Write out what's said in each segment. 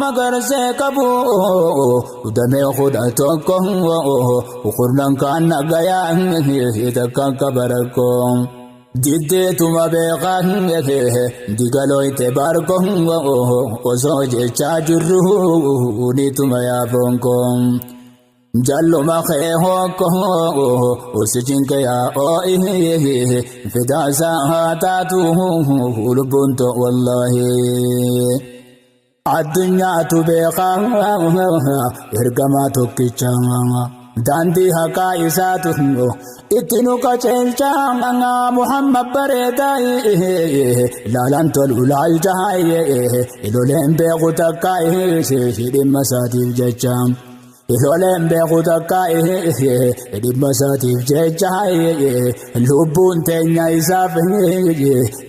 Magarsee qabu damee 11 kurnan kaan nagayaa takka kabarakoo jiddeetuma beekaa digalooyte barko osoo jechaa jirru nituma yaafonkoo jalluma kee hokko usicinke yaa oo'i fidaasaa haa taatu lubbuun ta'u wallaahi. Addunyaatu beekaa ergamaa tokkicha daandii haqaa isaatu itti nu qajeelcha Muhammad bareedaa ilaalan tolu laalcha iloleen beeku takka dhimma isaatiif jecha. Iloleen beeku takka dhimma isaatiif jecha lubbuun teenya isaaf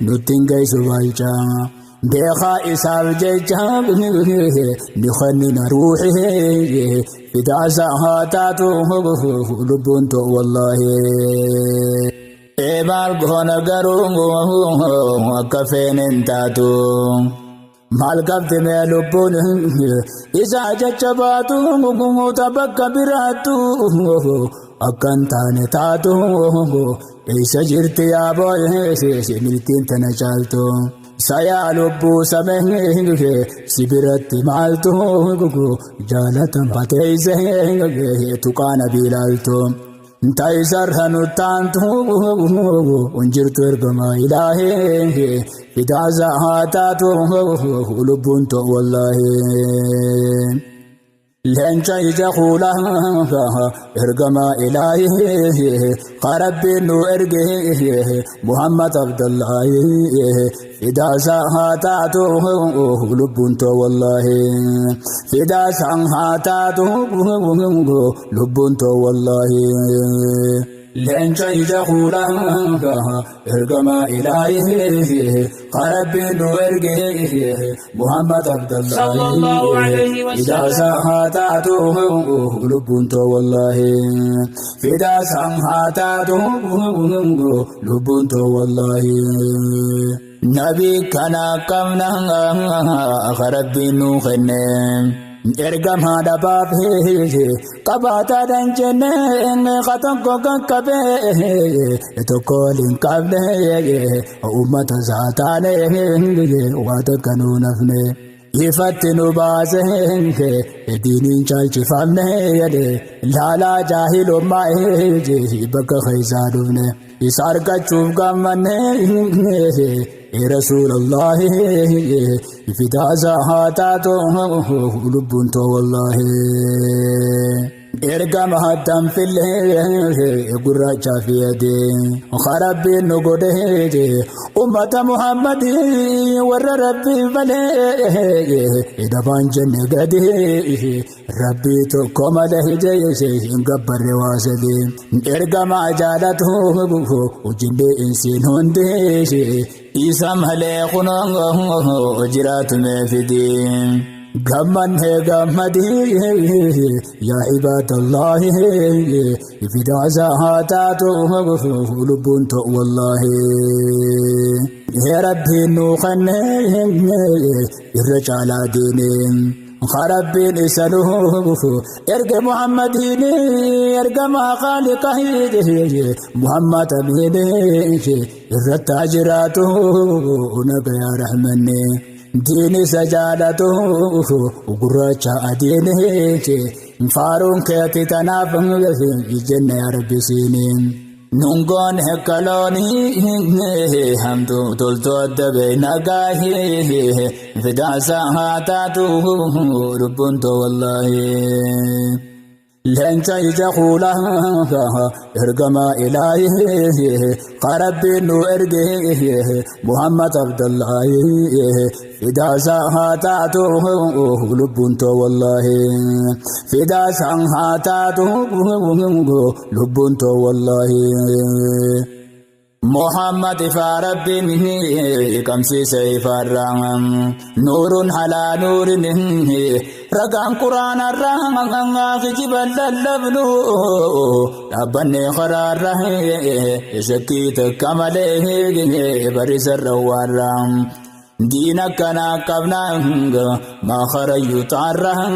nutti hin geessu baalcha. Beekaa isaaf jecha ni kennina ruuxi fidaasa haa taatu lubbuun ta'u wallaahi. Maal goona garuu akka feene hin taatu. Maal qabdi mee lubbuun isaa jecha baatu bakka biraattu akka hin taane taatu eessa jirti yaa boo'ee milkiin tana caaltu. Sayaa lubbuu samee si biratti maaltu jaalatama teessee tuqaana biilaaltu. Taayisarra nuttaantu injirtu ergama ilaahee fidaasa haa taatu lubbuun ta'u wallaahi. Leenca ija kuulaa ergama ilaahee qarabbiin nu erge Muhammad Abdullaahi fidaasa haa taatu lubbuun ta'u wallaahi. Fidaasa haa taatu lubbuun ta'u wallaahi. Leenca ija kuulaa ergama ilaahee qarabbiin nu erge Muhammad Sallallahu alayhi Abdullaahi wa fidaasa sallam. haa taatu lubbuun ta'u wallaahi. Fidaasa haa taatu lubbuun ta'u wallaahi. Nabi kana qabna rabbiin nu kenne. Ergamaa dhabaaf qabaataadhaan jenne ka tokko qaqqabee tokko waliin qabne uummata isaa taane waa takka nuu nafne. Ifatti nu baase diiniin caalchifamne laalaa jaahilummaa bakka keessaa dhufne isa argachuuf gammanne rasuulallahi fidaasa haa taatu lubbuun ta'u wallaahi. Ergama haddaan fillee gurraacha fi adii rabbiin nu godhe ummata Muhammadii warra rabbii malee dabaan jenne gadi rabbii tokko malee hin gabbarre waa sadii ergama jaalatu hojillee insiin hundi isa malee kunoo jiraatu mee fidii. Gammanne gammadii yaa ibaadallahi fidaasa haa taatu lubbuun ta'u wallaahi. Rabbiin nuu kenne irra caalaa diinii. Rabbiin isa nuuf erge Muhammadiin ergamaa khaaliqa Muhammad amiin irratti haa jiraatu nagaa rahmanni. Diin isa jaalatu gurraacha adiin faaruun keeti tanaaf jenna yaa rabbi siiniin. Nungoon hekkalooni hamtu toltu adda beekna fidaasa haa taatu lubbuun ta'u wallaahi. Leenca ija kuulaa ergama ilaahee qarabbiin nu erge Muhammad Abdullaahi fidaasa haa taatu lubbuun ta'u wallaahi. Fidaasa haa taatu lubbuun ta'u wallaahi. Muhammad ifaa rabbiin qabsiise ifaarraa nuurun halaa nuurin ragaan quraanarraa kijiban lallabnu dhaabbanne karaarra shakkii takka malee barisarra waarraa. Diina kanaa qabnaa maa karayyuu taarraa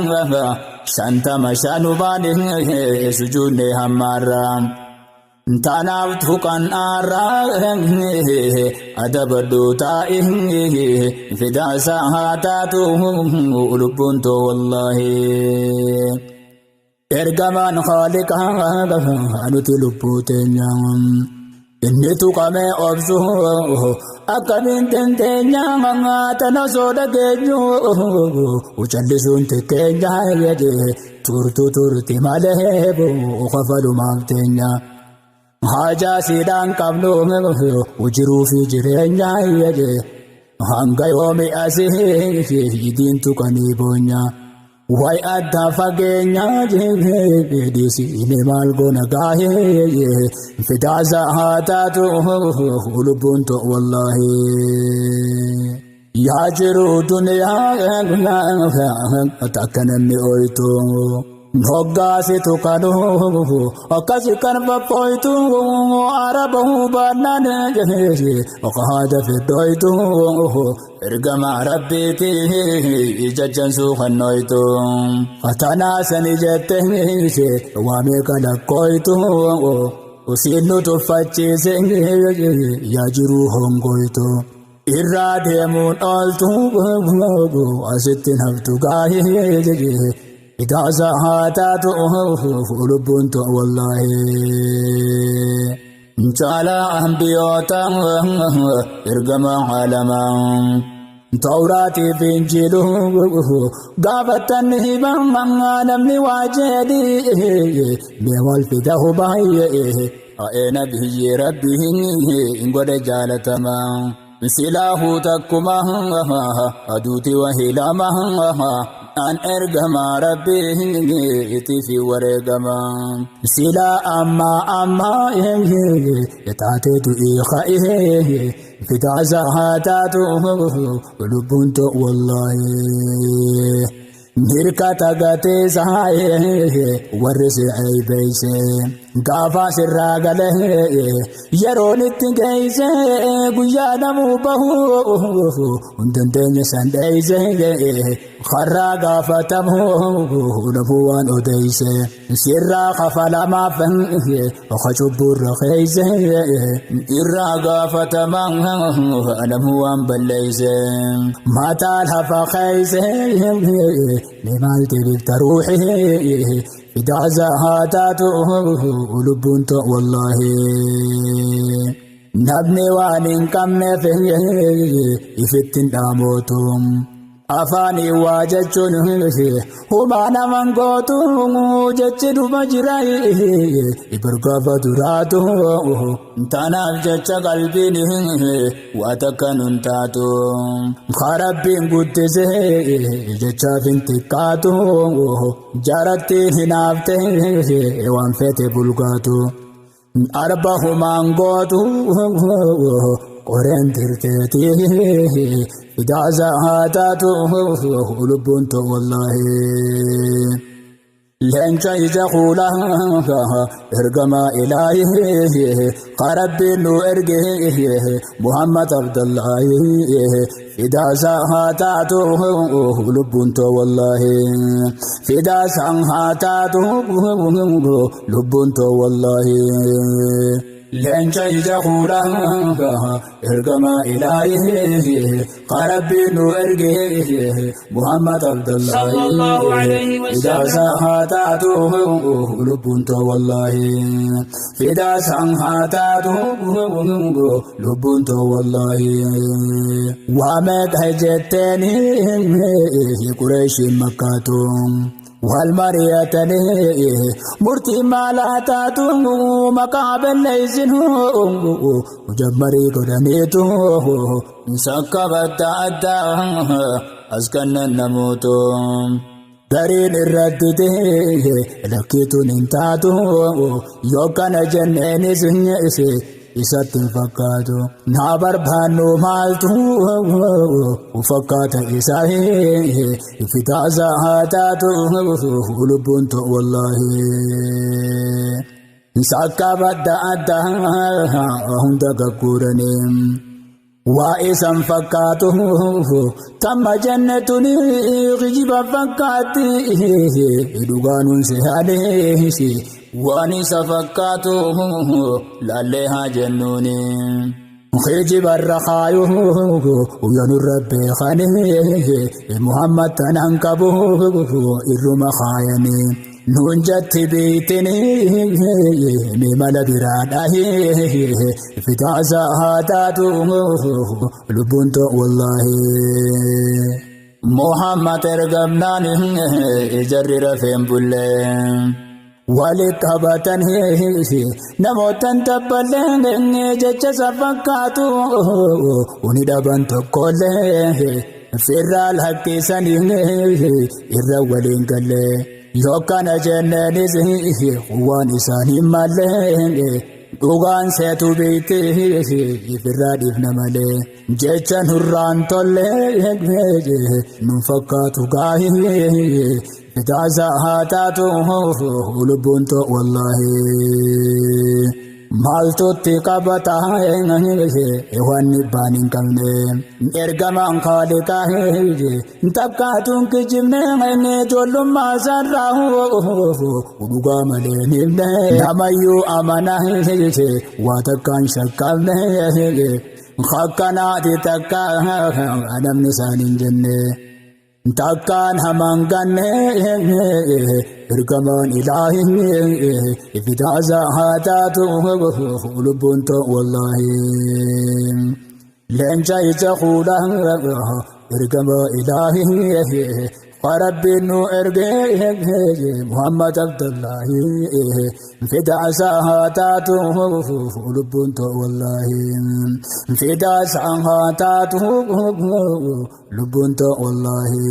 50 shanumaan sujuudne hammaarraa. Tanaaf tuqan aarraa adabadhu taa'i fidaasaa haa taatu lubbuun too wallaahi. Ergamaan Khaaliqaa nuti lubbuu teenya. Inni tuqamee obsu akkamiin dandeenya tana osoo dhageenyu callisuun xiqqeenya turtu turti malee kafalumaaf teenya. Haajaa siidhaan qabnu jiruu fi jireenya hanga yoomi asii diin tuqanii boonya. Way adda fageenya dhiisiine maal goona gaahee fidaasa haa taatu lubbuun too wallaahi. Yaa jiru duniyaa takka namni ooytu. Hoggaasitu kanu akkasi kan faffooytu araba hubaannaan qaada fidooytu ergama rabbiiti jajjansuu kannooytu. Fatanaa sani jette waa meeqa lakkooytu usiin nu tuffachiise yaa jiruu hongoytu. Irraa deemuun ooltu asitti haftu gaahee. Idaasa haa taatu lubbuun too wallaahi. Caalaa ambiyoota ergama caalamaa. Tawraatii fi Injiiluu gaafattan himaa namni waa jedhi mee wal fidahu baay'ee a'ee biyyi rabbii hin godhe jaalatamaa. Silaahuu takkuma aduuti wahilama an ergama rabbii itti fi wareegama. Silaa amma amma taatee du'ii ka'ee fidaasa haa taatu lubbuun too wallaahi. Hirkata gatee saayee warri si eeybeyse gaafa sirraa galee yeroon itti geeyse guyyaa namuu bahu hin dandeenye san dheeyse karraa gaafatamu namuu waan odeyse sirraa kafalamaaf oka cubburra keeyse irraa gaafatama namuu waan balleeyse mataa lafa keeyse maal deebifta ruuxii fidaasa haa taatu lubbuun too wallaahi. Namni waan hin qabneef ifitti hin dhaamootu. Afaanii waa jechuun humaa naman gootu jechi dhuma jira bargaafa duraatu. Tanaaf jecha qalbiin waa takka nun taatu. Rabbiin guddise jechaaf hin xiqqaatu. Jarattiin hinaafte waan feete bulgaatu. Arba humaan gootu qoreen tirteeti. Fidaasa haa taatu lubbuun too wallaahi. Leenca ija kuulaa ergama ilaahi Rabbiin nu erge Muhammad Abdullaahi. Fidaasa haa taatu lubbuun too wallaahi. Fidaasa haa taatu lubbuun too wallaahi. Leenca ija kuulaa ergama ilaahi Rabbiin nu erge Muhammad Abdullaahi. Fidaasa haa taatu lubbuun too wallaahi. Fidaasa haa taatu lubbuun too wallaahi. Waa meeqa jetteeni Qureeshiin makkaatu. Wal mari'atanii murtii maalaa taatu maqaa balleessinu jammarii godhaniitu sakkabatta addaa as kennan namootu. Gariin irratti ta'e lakkiituun hin taatu yookaan jenneenis isatti hin fakkaatu. Naa barbaannu maaltu fakkaata isaa fitaasa haa taatu lubbuun too wallaahi. Sakkaabadda addaa hunda gagguuranii. Waa isan fakkaatu tamma jannatun kijiba fakkaatti dhugaanuun sehaaleesi waan isa fakkaatu laallee haa jennuuni. Kijibarra kaayu uyanurra beekani Muhammad tanan qabu irruma kaayani. Nuun jatti beeytini mala biraa dhahi fitaasa haa taatu lubbuun ta'u wallaahi. Muhammad ergamnaan jarri rafeen bullee. Walitti qabatan namootan tabballee jecha isa fakkaatu uni dhaban tokkollee firraa lakkisanii irra waliin gallee. Yookaan jenneenis waan isaanii malee dhugaan seetu beekte firraa dhiifna malee jecha nurraan tollee nun fakkaatu gaahii fitaasa haa taatu lubbuun ta'u wallaahi. Maaltutti qabata waan dhibbaan hin qabne ergamaan kaaliqaa takkaatuun kijibne ijoollummaa isaarraa dhugaa malee himne namayyuu amana waa takkaan shakkamne akkanaati takka namni isaan hin jenne. Takkaan hamaan ganne ergamaan ilaahi fitaasa haa taatu lubbuun ta'u wallaahi. Leenca ija kuula ergamaa ilaahi Rabbiin nu erge Muhammad Abdullahi fitaasa haa taatu lubbuun ta'u wallaahi. Fitaasa haa taatu lubbuun ta'u wallaahi.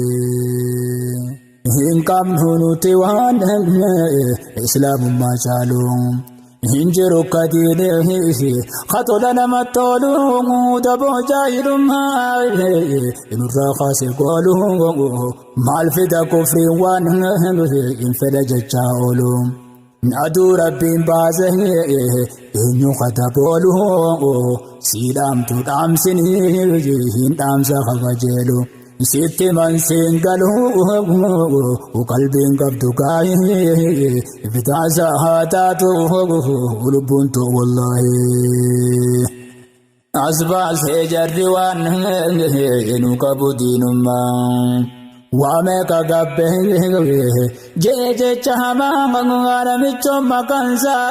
Hin qabnu nuti waan islaamummaa caalu. Hin jiru kadiine katola nama tolu daboo jaahilummaa nurraa kaase goolu maal fida kufriin waan hin fedha jechaa oolu. Aduu rabbiin baase eenyu kataboolu sii dhaamtu dhaamsini hin dhaamsa kabajeelu. Sitti mansiin galu qalbiin qabdu gaa'ii fitaasa haa taatu lubbuun ta'u wallaahi. As baasee jarri waan nu qabu diinummaa. Waa meeqa gabbee jee jecha hamaa namichoon maqaansaa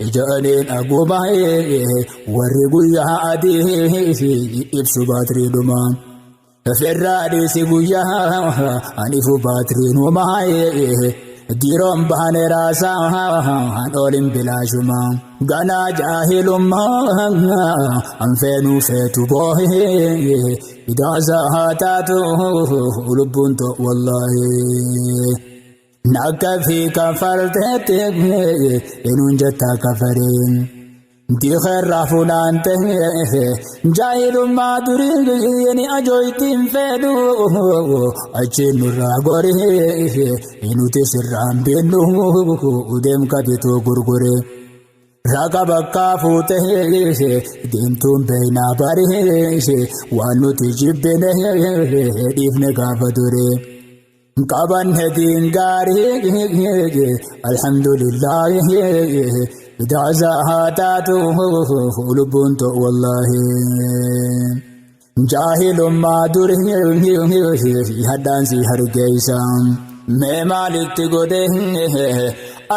ijoolleen aguma warri guyyaa adii ibsu baatirii dhumaa. Firraa dhiisi guyyaa anifu baatiriin uumaa diroon baane raasaa an oolin bilaashuma ganaa jaahilummaa an feenuu feetu boohee idaasa haa taatu lubbuun ta'u wallaahi. Nakka fi kafarteetti eenyuun jettaa kafareen. Dikeerraa funaante jaahilummaa durii ni ajooytiin fedhu achiin nurraa gorii nuti sirraan beennu deemka bituu gurgure. Raga bakkaa fuute deemtuun beeynaa barii waan nuti jibbine dhiifne gaafa dure. Qabanne diin gaarii alhamdulillaahi idaasa haa taatu lubbuun ta'u wallaahi. Jaahilummaa durii haddaan si hargeysa. Mee maalitti godhe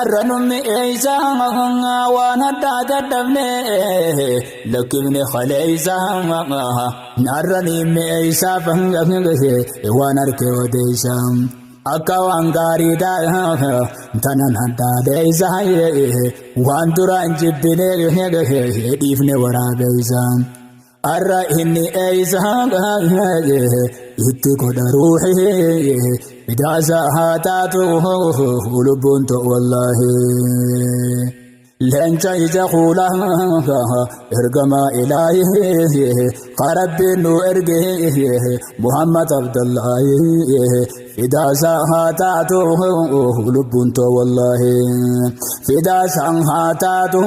arra nummi eeysa waan haddaa dadhabne lakkifne kaleeysa arra nimmi eeysaaf waan harke odeeysa. Akka waan gaariidha tanan haddaadeeysa waan duraan jibbine dhiifne waraabeeysa. Arra inni eeysa itti godha ruuxi idaasa haa taatu lubbuun ta'u wallaahi. Leenca ija kuula ergamaa ilaahi qarabbiin nu erge Muhammad Abdullahi fidaasa haa taatu lubbuun ta'u wallaahi. Fidaasa haa taatu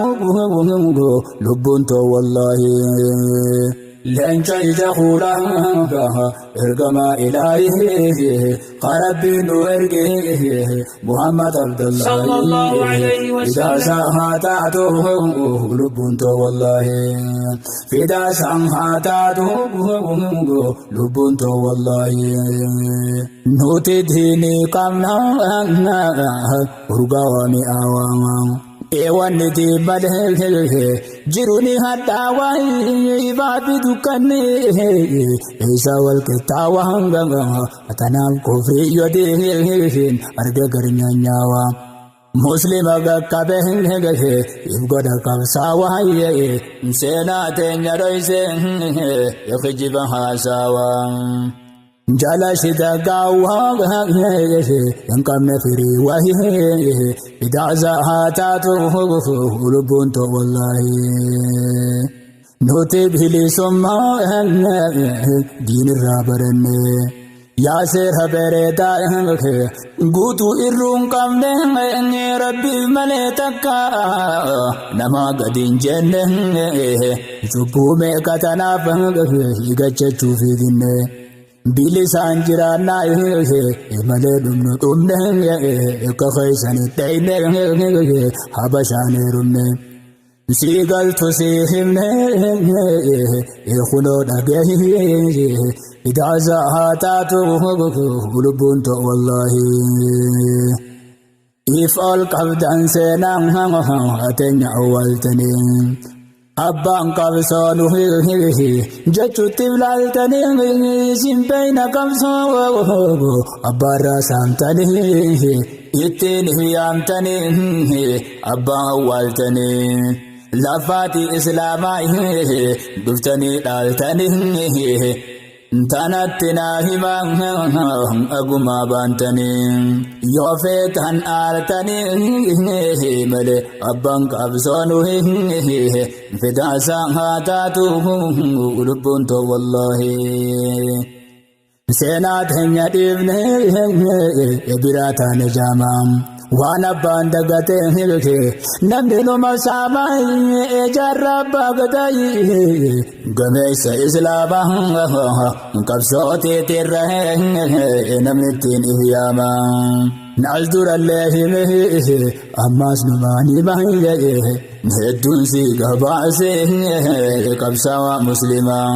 lubbuun ta'u wallaahi. Leenca ija kuulaa ergamaa ilaahii qarabbiin nu erge Muhammad Sallallahu alayhi Abdullahi. Wa Fidaa sallam. isaa haa taatu lubbuun too wallaahi. Fidaa isaan haa taatu lubbuun too wallaahi. Nuti diinii qabna urgaawaa mi'aawaa. Eewanni malee jiruuni hadhaawaa ifaafi dukkanni isa wal qixxaawaa hanga tanaaf kufrii yoo diin arga garnyaanyaawaa. Muslima qaqqabe if godha qabsaawaa seenaa teenya dhoyse kijiba haasawaa. Jala shida gaawaa hin qabne firii wahii idaasa haa taatu lubbuun too wallaahi. Nuti bilisummaa diinirraa baranne. Yaa seera bareedaa guutuu irruu hin qabne rabbiif malee takka nama gadi hin jenne cubbuu meeqa tanaaf higachachuuf dinne. Bilisaan jiraannaa malee dhumnu dhumne akka keessanii dhayne habashaan heerumne. Sii galtu sii himne kunoo dhagee idaasa haa taatu lubbuun too wallaahi. If ol qabdan seenaan teenya awwaaltanii. Abbaan qabsoo jechuutti ilaaltanii isin beeyna qabsoo abbaarraa saamtanii ittiin hiyyaamtanii abbaan awwaaltanii. Lafaati islaamaa dhuftanii dhaaltanii tanatti naa himaa agumaa baantanii yoo feetan aartanii malee abbaan qabsoonu fidaasaa haa taatu lubbuun too wallaahi. Seenaa teenya dhiifne biraa taane jaamaa. Waan abbaan dagatee namni numa saamaa ijaarraa abbaa gadaa gameessa islaamaa qabsootiitirra namni ittiin ihyaama. Naas durallee hime ammaas numaan hima hedduun si gabaase qabsaawaa muslimaa.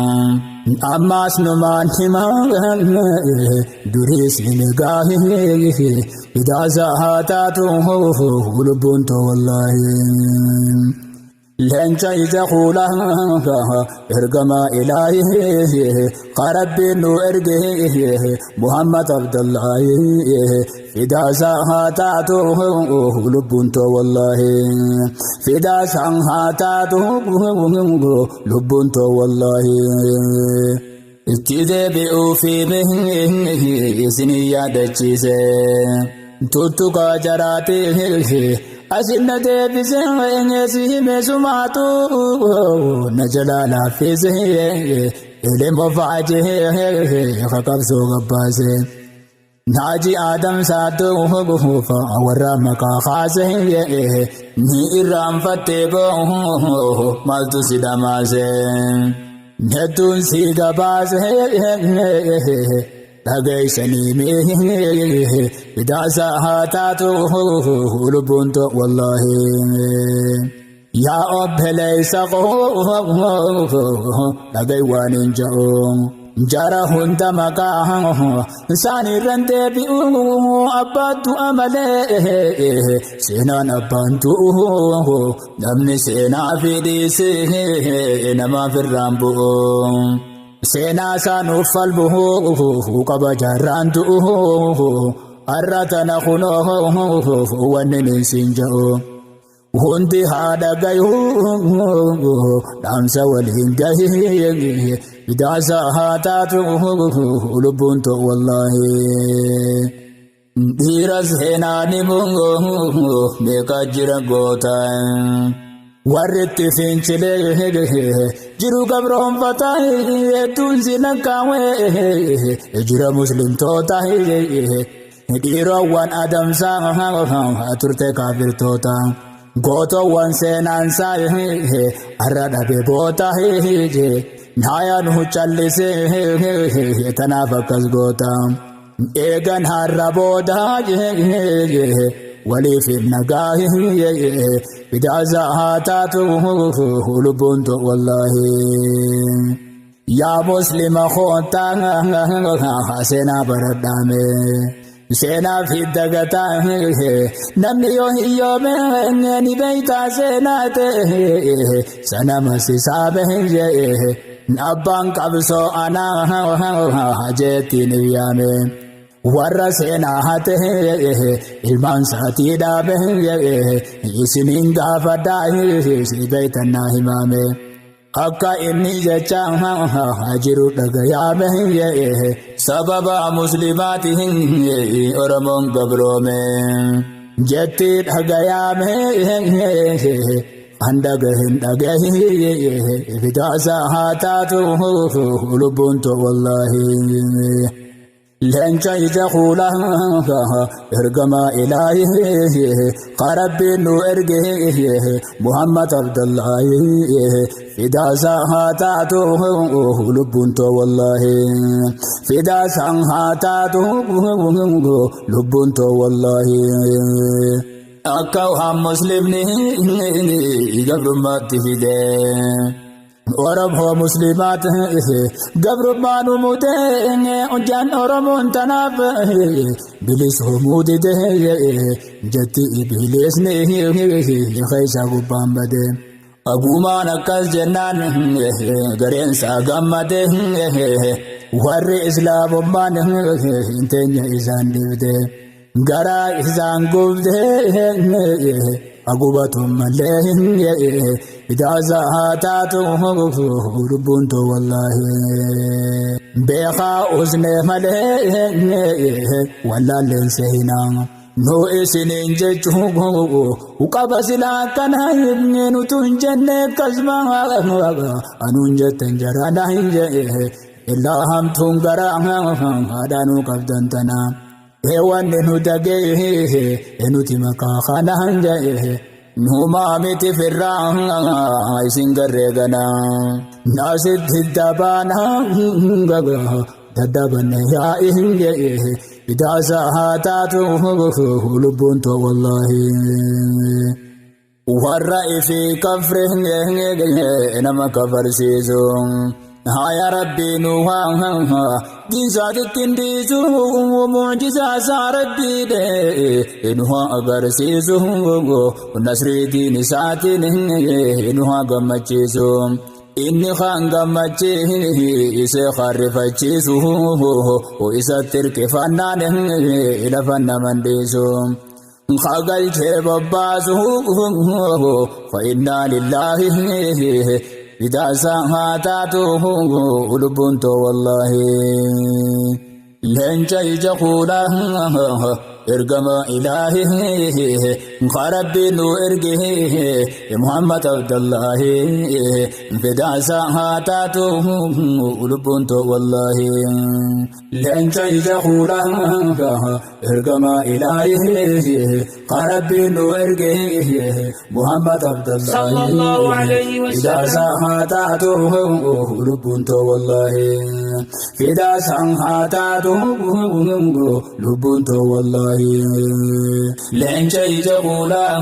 Ammaas numaan hima duriis ni gaahi idaasa haa taatu lubbuun too wallaahi. Leenca ija kuulaa ergamaa ilaahii qarabbiin nu erge Muhammad Abdullahi fidaasa haa taatu lubbuun too wallaahi. Fidaasa haa taatu lubbuun too wallaahi. Itti deebi'uu fi isinii yaadachiise. Tuttuqaa jaraatee asinna deebise si hime sumaatu na jalaa laaffise ilmoo faajee qabsoo gabbaase. Naaji Adam Saadoo warra maqaa kaase ni irraanfattee boo maaltu si dhamaase. Hedduun si gabaase dhageessanii mee idaasa haa taatu lubbuun too wallaahi. Yaa obboleessa koo dhaga'i waan hin ja'u. Jara hunda maqaa isaaniirran deebi'u abbaattu amalee seenaan abbaan du'u namni seenaa fi dhiisee namaaf irraan bu'u. Seenaa isaanuuf falmu qaba jaarraan du'u har'a tana kunoo wanni niin siin ja'u. Hundi haadha gayuu dhaamsa waliin gahee idaasa haa taatu lubbuun too wallaahi. Dhiira seenaa ni muu meeqa jira goota. Warri itti fincilee jiru gabroonfataa hedduun si lakkaawee jira muslimtoota dhiirowwan adamsaa turte kaafirtoota. Gootowwan seenaansaa har'a dhabe boota Haya nu callisee tanaaf akkas goota. Eegan har'a booda waliif nagaa fidaasaa haa taatu lubbuun ta'u wallaahi. Yaa muslima koottaa seenaa baradhaame. Seenaa fi dagataa namni yoo hiyyoome ni beeytaa seenaa ta'e sanama sisaabe abbaan qabsoo anaa jettiin yaame. Warra seenaa hate ilmaan isaatii dhaabe isiniin gaafadhaa si beeytannaa himaame. Akka inni jecha jiru dhagayaame sababa muslimaatiin Oromoon gabroome jetti dhagayaame an dhagahin dhagahi fidaasa haa taatu lubbuun ta'u wallaahi. Leenca ija kuula ergamaa ilaahi qarabbiin nu erge Muhammad Abdullaahi fidaasa haa taatu lubbuun too wallaahi fidaasa haa taatu lubbuun too wallaahi. Akka waan muslimni gabrummaatti fidee. Oromoo musliimaat gabrummaan mudee hojjaan Oromoon tanaaf bilisumuu didee jetti ibilisni keessa gubbaan badee. Agumaan akkas jennaan gareensaa gammadee warri islaamummaan hin teenye isaan dhiibdee garaa isaan gubdee agubatu malee fidaasa haa taatu lubbuun too wallaahi. Beekaa usnee malee wallaalleen seenaa. Nu isiniin jechuu qaba silaa akkana nutu hin jenne akkasuma anuun jetten jaraadha hin jee illaa hamtuun garaa haadhaanuu qabdan tanaa. Wanni nu dhagee nuti maqaa kana hin jee numaa miti firraa isin garree ganaa naasitti dabaanaa daddabanne yaa'i hin jee fidaasa haa taatu lubbuun too wallaahi. Warra ifii kafre nama kafarsiisu. Haya rabbii nu haa diinsaatitti hin dhiisu mucjisaa isaa rabbii nu haa agarsiisu nasrii diin isaatiin nu haa gammachiisu. Inni kaan gammachiisee harrifachiisu isatti hirkifannaan lafa naman dhiisu. Kagalchee bobbaasu fa'innaa lillaahi fidaasa haa taatu lubbuun too wallaahi. Leenca ija kuulaa ergama ilaahi qarabbii nu erge Muhammad Abdullaahi fidaasa haa taatu lubbuun too wallaahi. Leenca ija kuulaa ergama ilaahi qarabbii nu erge Muhammad Abdullaahi Sallallahu alayhi wa fidaasa sallam. haa taatu lubbuun too wallaahi. Fidaasa haa taatu lubbuun too wallaahi. Leenca ija kuulaa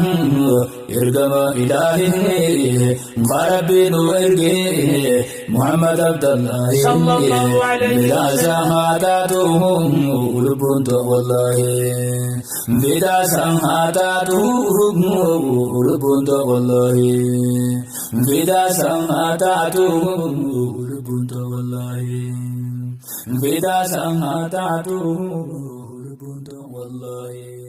ergama ilaahi qarabbii nu erge Muhammad Abdullaahi Sallallahu alayhi wa fidaasa sallam. haa taatu lubbuun too wallaahi. Fidaasa haa taatu lubbuun too wallaahi. Fidaasa haa taatu lubbuun too wallaahi. Fidaasa haa taatu lubbuun too wallaahi.